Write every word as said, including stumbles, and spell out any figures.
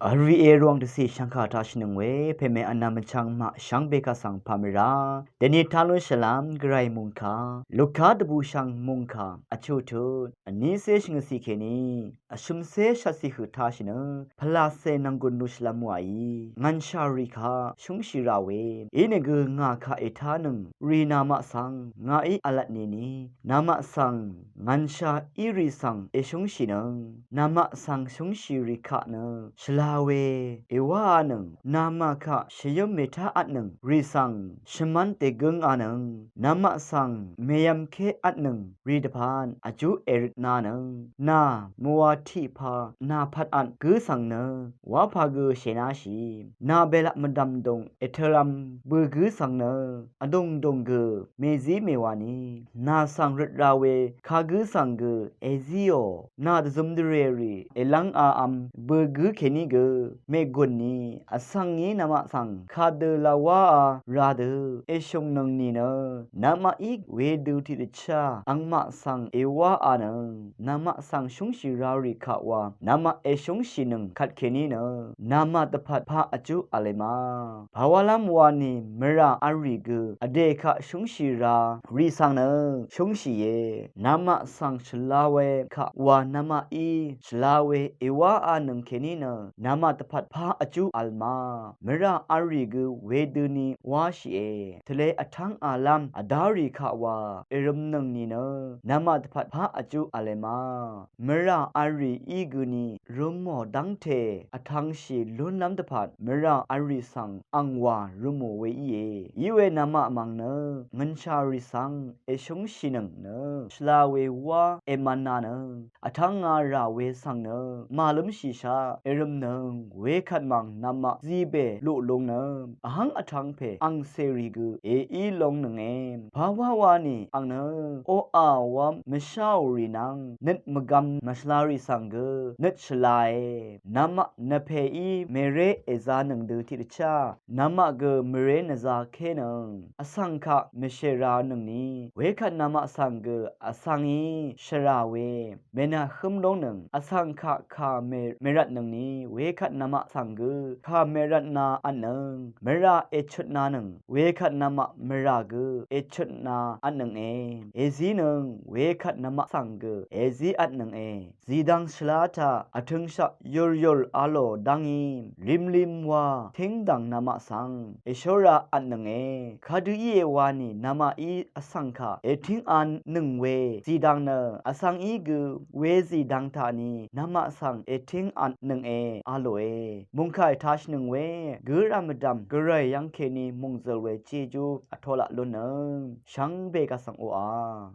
Vri èròng dvcì shvngkà taq shvnøng we pèmè vnvm vchvng maq shvngbe kaq svng pà mvrá dèni taq lún shvlv́m gvray mungkà Luka dvbùshv̀ng mungkà vchuq tut vnícé shvngøtcì kèní vshø̀mcé shvtcì høq taq shì nø pvlacè nv̀nggùn lushvlv́m wàí ngv̀nshà rì kaq shúngshì ra we. Inìgø ngà kaq ètánøng rì namaq svng ngàí vlvt nìni namaq svng ngv̀nshà í rì svng èshúngshìnøng. Namaq svng shúngshì rì kaq nø shvla we èwáānøng. Namaq kaq shvyǿm mètávtnøng rì svng shvmv́n dègǿngānøng. Namaq svng mèyv̀mkévtnøng rì dvpvt vjú èrøtnānøng. Nà mvwà tiqpà nà pvtvt gǿ svng nø wápà gø shènáshì. Nà bèlaq mvdv̀mdùng ètø̄lv̄m bø̄gǿ svng nø vdùngdùng gø mèzí mèwàni nà svng røt ra we kagǿ svng gø èzíò. Nà dvzøm dvrèrì èlv́ngāv̄m bø̄gǿ kèní gø mègùn ni vsvng ngí namaq svng kadø laq wáā ra dø èshùngnøng nìnø namaqí wedø tiqdvchá angmaq svng èwáānøng. Namaq svng shúngshì ra rì kaq wa namaq èshúngshìnøng kvtkèní nø namaq dvpvt paq vjú v̄le ma. Pàwálv́m wani mvrà v̄l rì gø vdè kaq shúngshì ra rì svng nø shúngshìe. Namaq svng shvla we kaq wa namaqí shvla we èwáānøng kèní nø namaq dvpvt paq vjú v̄l ma. Mvrà v̄l rì gø wedøni wáshìe. Tvlē vtv́ng v̄lv́m vdá rì kaq wa èrømnøng nìnø namaq dvpvt paq vjú v̄le ma. Mvrà v̄l rìí gøni rø̄mò dv́ngte vtv̄ngshì lúnlv́m dvpvt mvrà v̄l rì svng angwà rø̄mò we íe. Iwe namaq mv̀ng nø ngv̀nshà rì svng èshúngshìnøng nø shvla we wá èmv̄nānøng. Vtv́ngā rà we svng nø màlǿmshìshaq èrø̀mnøng wekvt mv̀ng namaq zibè luq lung nø vhv́ng vtv́ng pè angcèrì gø èí longnønge. Pàwá wani ang nø oqà wv́m mvsháò rì nvng nøt mvgvm mvshvla rì svng gø nøt shvlae. Namaq nvpèí mèré èzānøng dø tiqdvchá namaq gø mvré nvzākènøng. Vsvng kaq mvshèranøngni wekvt namaq svng gø vsvngí shvrà we mènàhǿm lóngnøng. Vsvng kaq kà mè- mèrvtnøngni wekvt namaq svng gø kà mèrvtnāvtnøng. Mvrà èchutnānøng wekvt namaq mvrà gø èchutnāvtnønge. Èzínøng wekvt namaq svng gø èzívtnønge. Zìdvng shvlá taq vtø̄ngshaq yùryùr a lò dá ngí limlim wa tíngdv̀ng namaq svng èshóravtnønge. Kadø íe wani namaqí vsvng kaq ètínganøng we zìdvng nø vsvngí gø we zìdvng taqni namaq svng ètíngatnønge a lòe. Mungkà ètāshìnøng we gǿrvm mvdv̀m gvray yv́ng kèní mòngzø̀l we jejú vtōlaq lúnnøng shvngbe gvsvng oqà